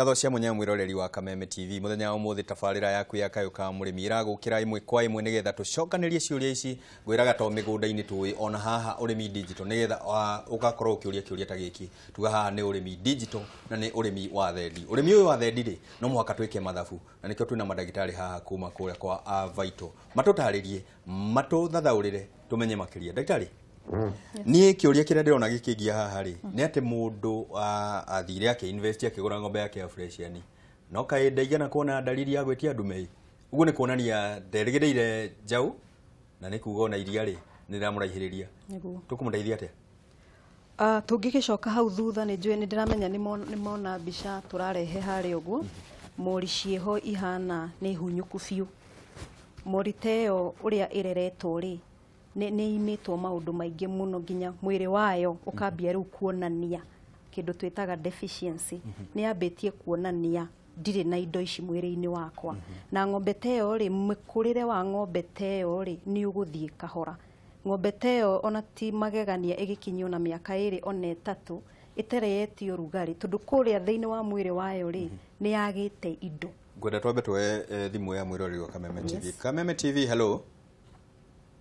Ngatho cia mwanya mwiroreri wa Kameme TV muthenya wa umuthi tabarira yaku ya Kayũ ka Mũrĩmi iragũkĩra ĩmwe kwa ĩmwe nigetha tũcokanĩrie ciũria ici ngwĩraga to mĩgũnda-inĩ tũĩ ona haha ũrĩmi digital nigetha ũgakorwo ũkĩũria kĩũria ta gĩkĩ tuga haha nĩ ũrĩmi digital na nĩ ũrĩmi wa thendi. Ũrĩmi ũyũ wa thendi rĩ no mũhaka twĩke mathabu na nĩkĩo twĩna mandagĩtarĩ haha kuma kũrĩa kwa Vital matũtarĩrie matũthathaũrĩre tũmenye makĩria. Ndagĩtarĩ, niĩ kĩũria kĩrĩa ndĩrona gĩkĩngia haha rĩ nĩ atĩ mũndũ athire akĩ-invest akĩgũra ng'ombe yake ya Fresian no kaĩ ndaigana kuona dalili ya gwĩtia ndume ũguo nĩ kuonania nderĩgĩrĩire njaũ na nĩ kuga ona iria rĩ nĩ rĩramũraihĩrĩria. Tũkũmũteithia atĩa? Tũngĩgĩcoka hau thutha nĩ njũĩ nĩ ndĩramenya nĩ mona mbica tũrarehe harĩa ũguo mori ciĩho ihana nĩ hunyũku biũ. Mori ta ĩyo ũrĩa ĩreretwo rĩ nĩ imĩtwo maũndũ maingĩ mũno nginya mwĩrĩ wayo ũkambia rĩu kuonania kĩndũ twĩtaga deficiency. Nĩ yambĩtie kuonania ndirĩ na indo ici mwĩrĩ-inĩ wakwa. Na ng'ombe ta ĩyo rĩ mũkũrĩre wa ng'ombe ta ĩyo rĩ nĩ ũgũthiĩ kahora. Ng'ombe ta ĩyo ona ti magegania ĩgĩkinyio na mĩaka 2 ona 3 ĩtereetio rugarĩ tondũ kũrĩa thĩinĩ wa mwĩrĩ wayo rĩ nĩ yagĩte indo. Ngwenda twambe tuoye thimũ ya mwĩroreri wa Kameme TV. Kameme TV, hello.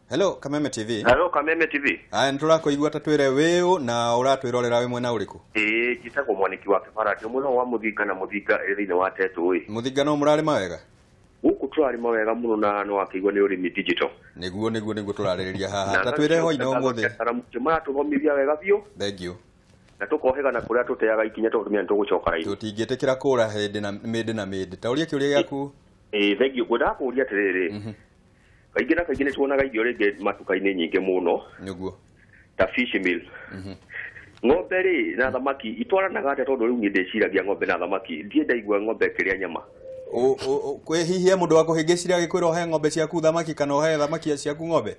Hello Kameme TV. Hello Kameme TV. Aya nĩtũrakũigua ta twĩre wĩũ na ũratwĩrorera wĩ mwena ũrĩkũ? Ĩĩ njĩtagwo Mwaniki wa Kĩbara ndĩ mwena wa Mũthinga na Mũthinga ĩrĩ thĩinĩ wa Tetu ĩ. Mũthinga no mũrarĩma wega? Gũkũ tũrarĩma wega mũno na nĩ wakĩigua nĩ ũrĩmi digital. Nĩguo nĩguo nĩguo tũrarĩrĩria haha. Ta twĩre hwainĩ ũmũthĩ. Maratũthomithia wega biũ. Thank you. Na tũkohega na kũrĩa tũteaga ikinya tondũ tũmenya nĩtũgũcoka raini. Tũtingĩtĩkĩra kũra hĩndĩ na mĩndĩ na mĩndĩ. Ta ũria kĩũria gĩaku. Ĩĩ thank you. Ngwendaga kũũria atĩrĩrĩ. Kaingĩ na kaingĩ nĩ tuonaga irio rĩngĩ matuka-inĩ nyingĩ mũno. Nĩguo. Ta fish meal. Ng'ombe rĩ na thamaki itwaranaga atĩa tondũ rĩu niĩ ndĩciragia ng'ombe na thamaki ndiĩ ndaigua ng'ombe ĩkĩrĩa nyama. Kwĩ hihi he mũndũ wa kũhĩngĩcire agĩkwĩra ũhe ng'ombe ciaku thamaki kana ũhe thamaki ciaku ng'ombe?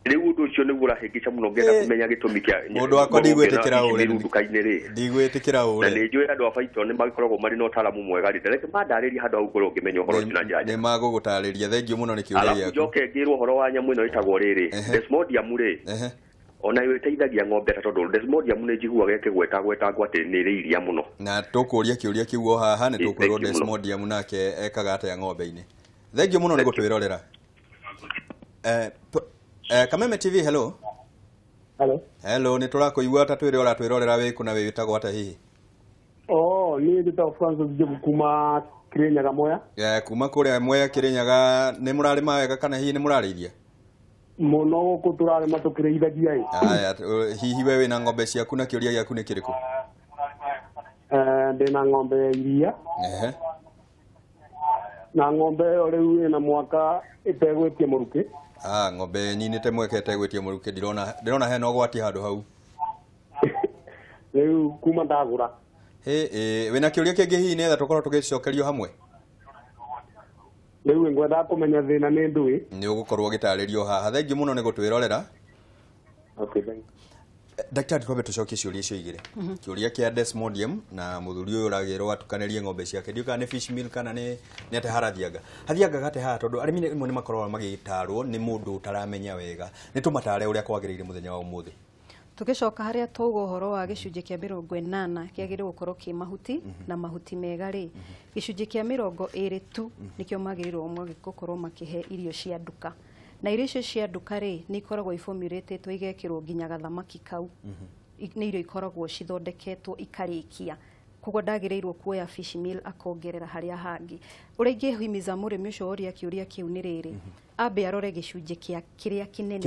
Rĩu ũndũ ũcio nĩguo ũrahĩngĩca mũno ngĩenda kũmenya gĩtũmi kĩa mũndũ wakwa ndigwĩtĩkĩra ũre nduka-inĩ rĩ. Ndigwĩtĩkĩra ũre. Na nĩ njũĩ andũ a Vital nĩ magĩkoragwo marĩ na ũtaaramu mwega rĩ. Reke mandarĩrie handũ hau ngorwo ngĩmenya ũhoro ũcio na njĩra njega. Nĩ magũgũtarĩria. Thengiũ mũno nĩ kĩũria gĩaku. Alafu njoke ngĩrwo ũhoro wa nyamũ ĩno ĩtagwo rĩrĩ Desmodium rĩ. Ona yo ĩteithagia ng'ombe ta tondũ Desmodium nĩ njiguaga ĩkĩgwetagwetangwo atĩ nĩ ĩrĩ iria mũno. Na tũkũria kĩũria kĩu o haha nĩ tũkwĩrwo Desmodium nake ekaga atĩa ng'ombe-inĩ. Thengiũ mũno nĩ gũtwĩrorera. Kameme TV, hello. Hello. Hello, nĩ tũrakũigua ta twĩre ũratwĩrorera wĩ kũ na wĩ wĩtagwo atĩa hihi? Oh, niĩ njĩtagwo Francis Njogu kuma Kirinyaga Mwea. Kuma kũrĩa Mwea Kirinyaga nĩ mũrarĩma wega kana hihi nĩ mũrarĩithia? Mũno gũkũ tũrarĩma tũkĩrĩithagia ĩ. Aya, hihi we wĩna ng'ombe ciaku na kĩũria gĩaku nĩ kĩrĩkũ? Ndĩna ng'ombe ya iria. Ehe. Na ng'ombe ĩyo rĩu ĩna mwaka ĩtegwĩtie mũrukĩ. Ng'ombe nyinĩte mweke ĩtegwĩtie mũrukĩ ndĩrona hena ũgwati handũ hau. Rĩu kuma ndagũra. Wĩna kĩũria kĩngĩ hihi nĩgetha tũkorwo tũgĩcokerio hamwe? Rĩu ngwendaga kũmenya thĩna nĩ ndũĩ. Nĩ ũgũkorwo ũgĩtarĩrio haha. Thengiũ mũno nĩ gũtwĩrorera. Okay, thank you. Daktari, twambe tũcokie ciũria icio igĩrĩ. Kĩũria kĩa Desmodium na mũthuri ũyũ ũragĩrwo atukanĩrie ng'ombe ciake. Ndiũĩ kana nĩ fish meal kana nĩ atĩ harathianga. Hathiangaga atĩ haha tondũ arĩmi rĩmwe nĩ makoragwo magĩtarwo nĩ mũndũ ũtaramenya wega. Nĩ tũmatare ũrĩa kwagĩrĩire mũthenya wa ũmũthĩ. Tũgĩcoka harĩa twauga ũhoro wa gĩcunjĩ kĩa 80 kĩagĩrĩirwo gũkorwo kĩ mahuti na mahuti mega rĩ. Gĩcunjĩ kĩa 20 tu nĩkĩo magĩrĩirwo gũkorwo makĩhe irio cia nduka. Na irio icio cia nduka rĩ nĩ ikoragwo iformulatetwo igekĩrwo nginya gathamaki kau. Nĩ irio ikoragwo cithondeketwo ikarĩkia. Koguo ndagĩrĩirwo kuoya fish meal akongerera harĩa hangĩ. Ũrĩa ingĩhimiza mũrĩmi ũcio oria kĩũria kĩu nĩ rĩrĩ, ambe arore gĩcunjĩ kĩa kĩrĩa kĩnene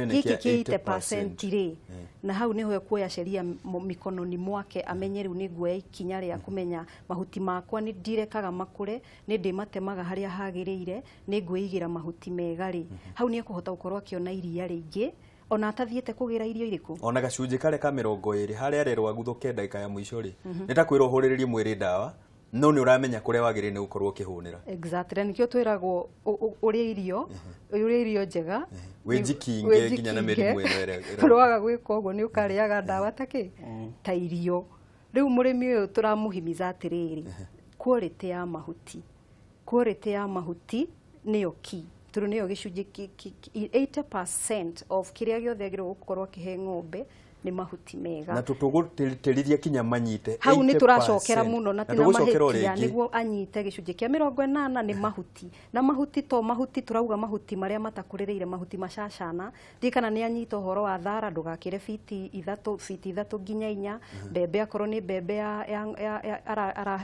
gĩkĩ kĩa 80% rĩ, na hau nĩho ekuoya sheria mikono-inĩ mwake amenye rĩu nĩ nguoya ikinya rĩa kũmenya mahuti makwa nĩ ndirekaga makũre, nĩ ndĩmatemaga harĩa hagĩrĩire, nĩ ngwĩigĩra mahuti mega rĩ. Hau nĩ ekũhota gũkorwo akĩona iria rĩingĩ ona atathiĩte kũgĩra irio irĩkũ. Ona gacunjĩ karĩa ka 20 harĩa arerwo aguthũke ndagĩka ya mũico rĩ, nĩ ta kwĩrwo ũhũrĩrĩrie mwĩrĩ ndawa no nĩ ũramenya kũrĩa wagĩrĩire nĩ gũkorwo ũkĩhũnĩra. Exactly, na nĩkĩo twĩragwo ũrĩe irio, ũrĩe irio njega, wĩnjikinge nginya na mĩrimũ ĩno ĩrĩa tondũ waga gwĩka ũguo nĩ ũkarĩaga ndawa ta kĩ ta irio. Rĩu mũrĩmi ũyũ tũramũhimiza atĩrĩrĩ, quality ya mahuti, quality ya mahuti nĩyo key. Tondũ nĩyo gĩcunjĩ 80% of kĩrĩa gĩothe agĩrĩirwo gũkorwo akĩhe ng'ombe Nĩ mahuti mega. Na tũtũgũtĩrĩria kinya manyite hau nĩ tũracokera mũno na tina mahĩtia nĩguo anyite gĩcunjĩ kĩa 80 nĩ mahuti. Na mahuti to mahuti tũrauga mahuti marĩa matakũrĩrĩire, mahuti macacana. Ndirikana nĩ anyita ũhoro wa thara, ndũgakĩre fiti 3 fiti 3 nginya 4. Mbembe akorwo nĩ mbembe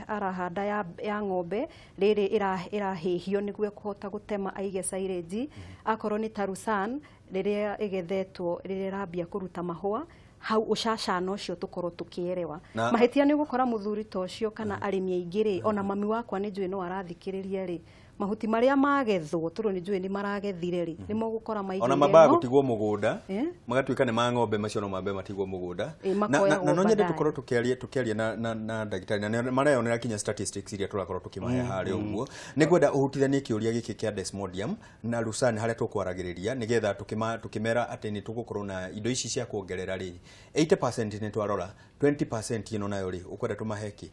arahanda ya ng'ombe rĩrĩ ĩrahĩhio nĩguo kũhota gũtema aige silage. Akorwo nĩ tarusan rĩrĩa ĩgethetwo rĩrĩa ĩrambia kũruta mahũa, hau ũcacana ũcio tũkorwo tũkĩerewa. Mahĩtia nĩ ũgũkora mũthuri ta ũcio kana arĩmi aingĩ rĩ, ona mami wakwa nĩ njũĩ no arathikĩrĩria rĩ, mahuti marĩa magethwo tondũ nĩ njũĩ nĩ maragethire rĩ, nĩ mũgũkora maigĩire ona mambaga gũtigwo mũgũnda, magatuĩka nĩ ma ng'ombe macio, no mambe matigwo mũgũnda. Na no nyende tũkorwo tũkĩaria na ndagĩtarĩ na mareyonera kinya statistics iria tũrakorwo tũkĩmahe harĩa ũguo. Nĩ ngwenda ũhutithanie kĩũria gĩkĩ kĩa Desmodium na Lucerne harĩa tũkwaragĩrĩria nĩgetha tũkĩmera atĩ nĩ tũgũkorwo na indo ici cia kuongerera rĩ, 80% nĩ twarora, 20% ĩno nayo rĩ, ũkwenda tũmahe kĩ?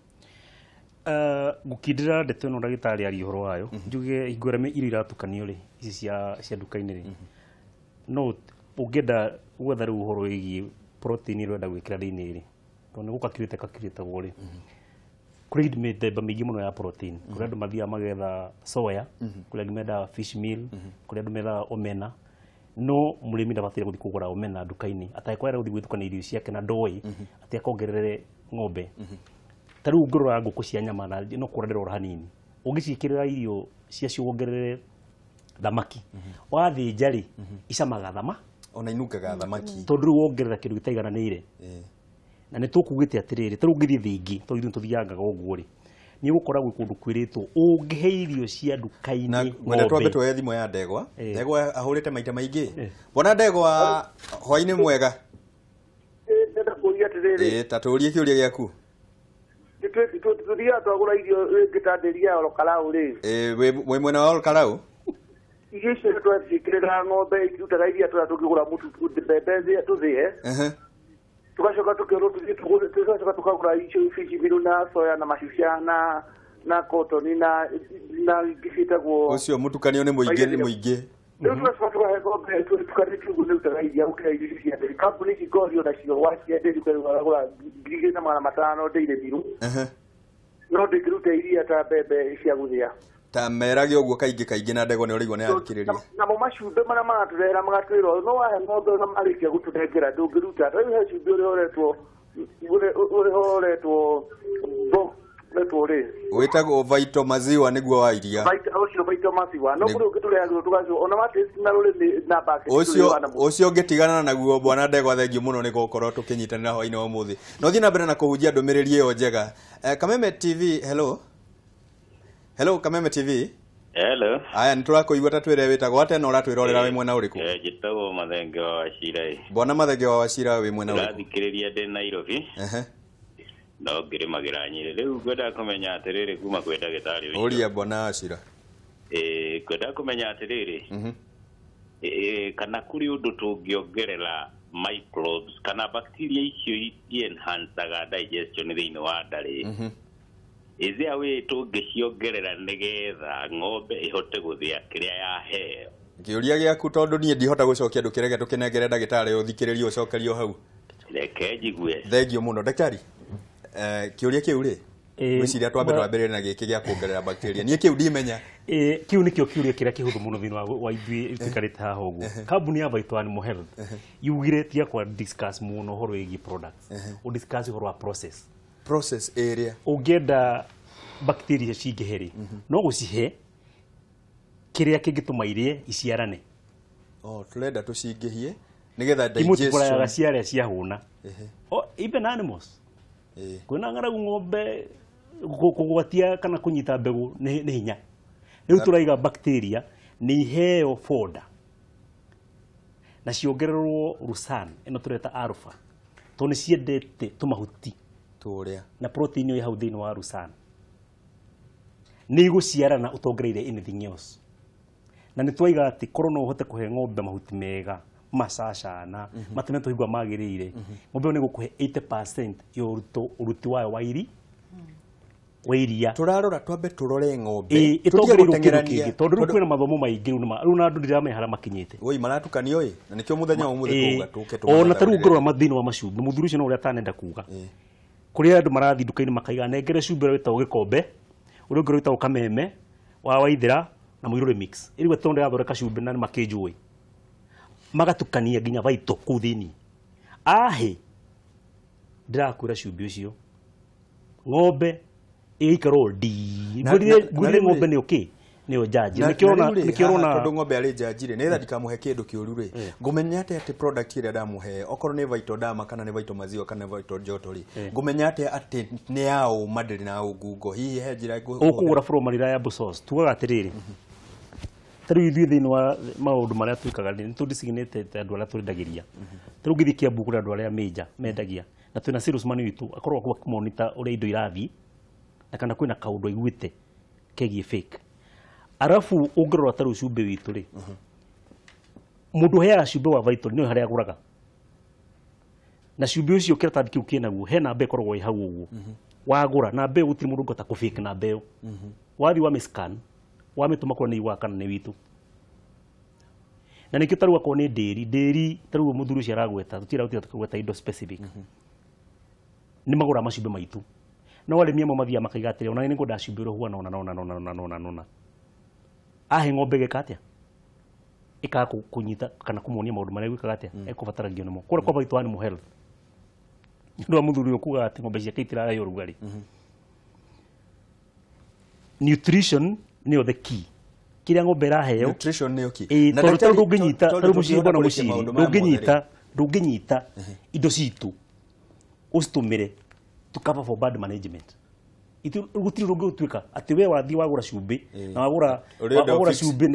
Gũkindĩra ndeto ĩno ndagĩtarĩ aria ũhoro wayo, njuge hingo ĩrĩa irio iratukanio rĩ, ici cia nduka-inĩ rĩ, no ũngĩenda gwetha rĩu ũhoro wĩgiĩ protein ĩrĩa ũrenda gwĩkĩra thĩinĩ rĩ, tondũ nĩ gũkakirĩte kakirĩtagwo rĩ, kũrĩ mĩthemba mĩingĩ mũno ya protein. Kũrĩ andũ mathiaga magetha soya, kũrĩ angĩ mendaga fish meal, kũrĩ andũ mendaga omena. No mũrĩmi ndabataire gũthiĩ kũgũra omena nduka-inĩ atangĩkorwo arenda gũthiĩ gwĩtukania irio ciake na ndoĩ atĩ akongerere ng'ombe. Ta rĩu ũngĩrora ngũkũ cia nyama na no kũrora ndĩrora hanini, ũngĩciĩkĩrĩra irio ciacio wongerere thamaki, wathĩnja rĩ, icamaga thama ona inungaga thamaki, tondũ rĩu wongerera kĩndũ gĩtaigananĩire. Na nĩ tũkugĩte atĩrĩrĩ, ta rĩu ũngĩthiĩ thĩ ingĩ, tondũ ithuĩ tũthiangaga ũguo rĩ, nĩ ũgũkora gwĩ kũndũ kwĩrĩtwo ũngĩhe irio cia nduka-inĩ ng'ombe. Twambe tuoye thimũ ya Ndegwa. Ndegwa ahũrĩte maita maingĩ. Bwana Ndegwa, hwaĩ-inĩ mwega. Ndĩrenda kũũria atĩrĩrĩ. Ta tũũrie kĩũria gĩaku. Tũthiaga twagũra irio ĩngĩ ta ndĩri ya Olkalou rĩ. Wĩ mwena wa Olkalou? Irio icio twaciĩkĩrĩra ng'ombe irutaga iria tũrĩa tũngĩgũra mũtu mbembe tũthĩe. Tugacoka tũkerwo tũthiĩ tũgacoka tũkagũra icio fish meal na soya na macucia na cotton na ingĩ ciĩtagwo. Ũcio mũtukanio nĩ mũingĩ, nĩ mũingĩ. Rĩu tũgacoka tũkahe ng'ombe tũtukanĩtie ũguo nĩ rutaga iria gũkĩra irio icio cia ndĩri. Kambuni ici ngorio nacio wacienderia ũkagũra 2,500 ndĩire miru. No ndĩngĩruta iria ta mbembe cia gũthĩa. Ta merage ũguo kaingĩ kaingĩ na Ndegwa nĩ ũraigua nĩ athikĩrĩria. Namo macumbĩ marĩa maratũrehera magatwĩra no wahe ng'ombe na marĩkia gũtũnengera ndũngĩruta. Rĩu he cumbĩ ũrĩa ũretwo ũretwo rĩ, wĩtagwo Vito Maziwa nĩguo wa iria. Ũcio Vito Maziwa no kũrĩ ũngĩ tũrehagĩrwo tũgacio ona wa taste na rũrĩmĩ na bucket. Ũcio ũngĩtigana naguo bwana Ndegwa, thengiũ mũno nĩ gũkorwo tũkĩnyitanĩra hwaĩ-inĩ wa ũmũthĩ. No thiĩ na mbere na kũhunjia ndũmĩrĩri ĩyo njega. Kameme TV, hello. Hello Kameme TV. Hello. Aya nĩ tũrakũigua, ta twĩre wĩtagwo atĩa na ũratwĩrorera wĩ mwena ũrĩkũ? Njĩtagwo Mathenge wa Wachira. Bwana Mathenge wa Wachira wĩ mwena ũrĩkũ? Ndĩrathikĩrĩria ndĩ Nairobi. No ngĩrĩmagĩra Nyĩrĩ. Rĩu ngwendaga kũmenya atĩrĩrĩ kuma kwĩ ndagĩtarĩ ũcio. Ũria bwana Wachira. Ngwendaga kũmenya atĩrĩrĩ, kana kũrĩ ũndũ tũngĩongerera microbes kana bacteria icio i-enhancaga digestion thĩinĩ wa nda rĩ, is there a way tũngĩciongerera nĩgetha ng'ombe ĩhote gũthĩa kĩrĩa yaheo? Kĩũria gĩaku tondũ niĩ ndihota gũcokia, ndũkĩreke tũkĩnengere ndagĩtarĩ ũthikĩrĩrie ũcokerio hau. Reke njigue. Thengiũ mũno ndagĩtarĩ. Kĩũria kĩu rĩ, ngwĩciria twambe twambĩrĩrie na gĩkĩ gĩa kuongerera bacteria. Niĩ kĩu ndimenya. Kĩu nĩkĩo kĩũria kĩrĩa kĩhũthũ mũno thĩinĩ wa ithuĩ tũikarĩte haha ũguo. Kambuni ya Vito Animal Health yugire tiga kwa discuss mũno ũhoro wĩgiĩ products, ũ discuss ũhoro wa process. Process area. Ũngĩenda bacteria cingĩhe rĩ, no gũcihe kĩrĩa kĩngĩtũma irie iciarane. Tũrenda tũcingĩhie nĩgetha digestion. Imũtũraga ciarĩa ciahũna. Even animals. Kwĩna ng'aragu ng'ombe kũgwatia kana kũnyita mbegũ nĩ hinya. Rĩu tũraiga bacteria nĩ iheo foda na ciongererwo Lucerne ĩno tũreta alpha tondũ nĩ ciendete tũmahuti tũrĩa na protein ĩyo hau thĩinĩ wa Lucerne nĩ igũciarana ũtongereire anything else. Na nĩ twaiga atĩ korwo no ũhote kũhe ng'ombe mahuti mega macacana mateme tũigua magĩrĩire, ng'ombe ĩyo nĩ ĩgũkũhe 80% ya ũruti wayo wa iri. wa iria. Turarora twambe turore ng'ombe. Tutige gutengerania tondu riu kwina mathomo maingi riu na andu ndiramenya haria makinyite. Oi maratukanio ĩ na nikio muthenya wa umuthi kuuga tuke ona ta riu ngorora mathina wa macumbĩ muthuri ucio no uria atanenda kuga. Kuri andu marathi nduka-inĩ makaiga nengere cumbĩ ũrĩa wĩtagwo gĩkombe ũrĩa ũngĩ wĩtagwo kameme wa waithĩra na mũirũrĩ mix. Ĩrĩu tondu yathondeka cumbĩ na nĩmakĩnjũĩ magatukania nginya baito kũu thĩinĩ. Ahĩ ndĩrakwĩra cumbĩ ũcio ng'ombe ĩgĩikara ndi ngwĩrire ng'ombe nĩyo kĩ nĩyo njanji nĩkĩo ũrona tondu ng'ombe arĩ njanji rĩ nĩgetha ndikamũhe kĩndũ kĩũru rĩ ngũmenya atĩa atĩ product ĩrĩa ndamũhe okorwo nĩ Vital Dama kana nĩ Vital Maziwa kana nĩ Vital Joto rĩ ngũmenya atĩa atĩ nĩ ya ũma ndĩrĩ na ngungo hihi he njĩra ũkũgũra from reliable source tugaga atĩrĩrĩ ta rĩu ithuĩ thĩinĩ wa maũndũ marĩa twĩkaga nĩ tũdesignate andũ arĩa twendagĩria ta rĩu ngĩthiĩ Kiambu kũrĩ andũ arĩa major mendagia na twĩna salesman witũ akoragwo akĩmonitor ũrĩa indo irathiĩ na kana kwĩna kaũndũ aiguĩte kegiĩ fake. Arabu ũngĩrora ta rĩu cumbĩ witũ rĩ mũndũ ũheaga cumbĩ wa Vital nĩwe harĩa agũraga na cumbĩ ũcio kĩratathi kĩu kĩnaguo he namba ĩkoragwo ĩ hau ũguo wagũra namba ĩyo gũtirĩ mũndũ ũngĩhota kũ fake namba ĩyo wathiĩ wamĩ scan wamĩtũma kũrĩa nĩ iguaga kana nĩ witũ na nĩkĩo ta rĩu akorwo nĩ ndĩri ta rĩu mũthuri ũcio aragweta tũtirĩ gũtiga tũkĩgweta indo specific nĩ magũraga macumbĩ maitũ no arĩmi amwe mathiaga makaiga atĩrĩ ona nĩ ngwenda cumbĩ ũrĩa ũhuana ũna na ũna na ũna na ũna ahe ng'ombe ĩgeka atĩa ĩkaga kũnyita kana kũmuonia maũndũ marĩa gwĩkaga atĩa ekũbataragio nĩmo kũrĩa kwa Vital Animal Health nĩ ũndũ wa mũthuri ũyũ kugaga atĩ ng'ombe ciake itirarĩa ũrugarĩ. Nutrition nĩyo the key kĩrĩa ng'ombe ĩraheo nutrition nĩyo key na tondũ ndũngĩnyita tarĩu mũciĩ bwana mũciĩ ndũngĩnyita indo citũ ũcitũmĩre to cover for bad management. Gũtirĩ ũndũ ũngĩtuĩka atĩ we wathiĩ wagũra cumbĩ na wagũra cumbĩ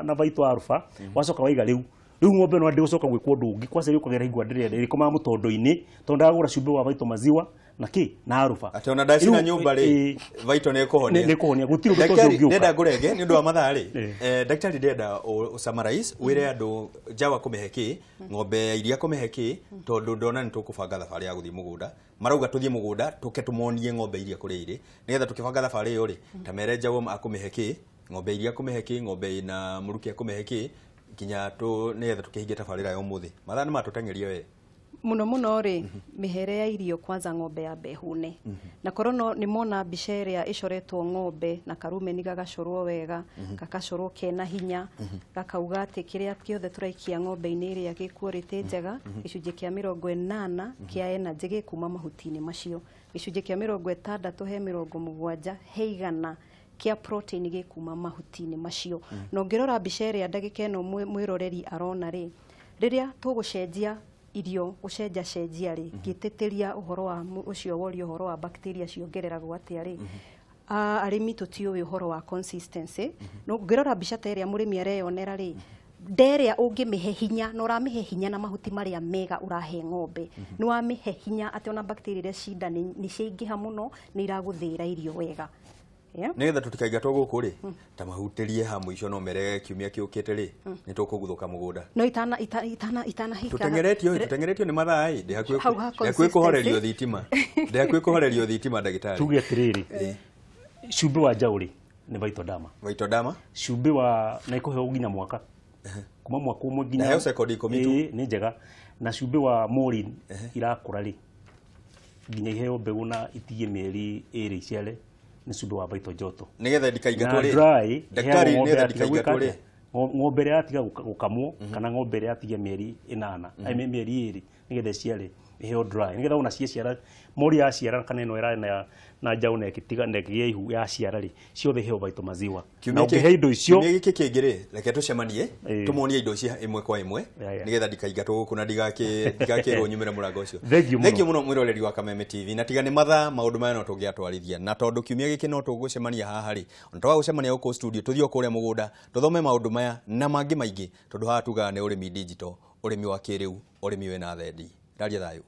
na Vital Alpha wacoka waiga rĩu ng'ombe no ndĩgũcoka gwĩkwo ũndũ ũngĩ kwaca rĩu kũgera hingwa ndĩrenda ĩrĩkomaga mũtondo-inĩ tondũ ndagũra cumbĩ wa Vital Maziwa na kĩ na Alpha atĩ ona ndacina nyũmba rĩ Vital nĩ ĩkũhonia nĩ ĩkũhonia gũtirĩ ũndũ ũcio ũngĩũka. Ndenda ngũrenge nĩ ũndũ wa mathaa rĩ ndagĩtarĩ ndĩrenda ũ summarize wĩre andũ njawa kũmĩhe kĩ ng'ombe ya iria kũmĩhe kĩ tondũ ndona nĩ tũkũbanga thabarĩ ya gũthiĩ mũgũnda marauga tũthiĩ mũgũnda tũke tũmonie ng'ombe iria kũrĩa irĩ nĩgetha tũkĩbanga thabarĩ ĩyo rĩ ta mere njawa akũmĩhe kĩ ng'ombe iria akũmĩhe kĩ ng'ombe ĩna mũrukĩ akũmĩhe kĩ nginya nĩgetha tũkĩhingie tabarĩra ya ũmũthĩ mathaa nĩ matũteng'eria we muno muno rĩ mĩhere ya irio kwanza ng'ombe ya mbehune na korwo no nĩ mona mbica ĩrĩa ĩcoretwo ng'ombe na karumeni gagacorwo wega gagacorwo kena hinya gakauga atĩ kĩrĩa kĩothe tũraikia ng'ombe-inĩ ĩrĩa gĩ quality njega gĩcunjĩ kĩa 80 kĩa energy gĩkuma mahuti-inĩ macio gĩcunjĩ kĩa 60 he 70 he 100 kĩa protein gĩkuma mahuti-inĩ macio na ũngĩrora mbica ĩrĩa ndagĩka ĩno mwĩroreri arona rĩ rĩrĩa tũgũcenjia irio gũcenja cenjia rĩ ngĩtĩtĩria ũhoro wa ũcio woria ũhoro wa bacteria ciongereragwo atĩa rĩ arĩmi tũtiũĩ ũhoro wa consistency no ngĩrora mbica ta ĩrĩa mũrĩmi areyonera rĩ nderia ũngĩmĩhe hinya na ũramĩhe hinya na mahuti marĩa mega ũrahe ng'ombe nĩ wamĩhe hinya atĩ ona bacteria iria cinda nĩ ciaingĩha mũno nĩ iragũthĩra irio wega. Nĩgetha tũtikaingatwo gũkũ rĩ ta mahutĩrie ha mũico no mere kiumia kĩũkĩte rĩ nĩ tũkũguthũka mũgũnda no itana itana itana hika tũteng'eretio nĩ mathaa ĩ ndĩ hakuhĩ kũhorerio thitima ndĩ hakuhĩ kũhorerio thitima ndagĩtarĩ tuge atĩrĩrĩ cumbĩ wa njaũ rĩ nĩ Vital Dama Vital Dama cumbĩ wa na ĩkũheo nginya mwaka kuma mwaka ũmwe nginya heo sekondi 10 tu nĩ njega na cumbĩ wa Morin irakũra rĩ nginya iheo mbegũ na itigie mĩeri 2 iciare nĩ cumbĩ wa Vital Joto nĩgetha ndikaingatwo rĩ ndagĩtarĩ nĩgetha ndikaingatwo rĩ ng'ombe ĩrĩa yatiga gũkamwo kana ng'ombe ĩrĩa yatigia mĩeri 8 mĩeri 2 nĩgetha ĩciare ĩheo dry nĩgetha ona ciaciara mori yaciara kana ĩno ĩrarĩ na njaũ na ĩgĩtiga na ĩkĩgĩa ihu yaciara rĩ ciothe iheo Vital Maziwa na ũngĩhe indo icio kiumia gĩkĩ kĩngĩ rĩ reke tũcemanie tũmonie indo ici ĩmwe kwa ĩmwe nĩgetha ndikaingatwo gũkũ na ndigakĩrwo nyumĩre mũrango ũcio. Thengiũ mũno mwĩroreri wa Kameme TV na tiga nĩ mathaa maũndũ maya no tũngĩatwarithia na tondũ kiumia gĩkĩ no tũgũcemania haha rĩ ona twaga gũcemania gũkũ studio tũthiĩ o kũrĩa mũgũnda tũthome maũndũ maya na mangĩ maingĩ tondũ haha tugaga nĩ ũrĩmi digital ũrĩmi wa kĩrĩu ũrĩmi wĩna thendi. Ndaria thayũ.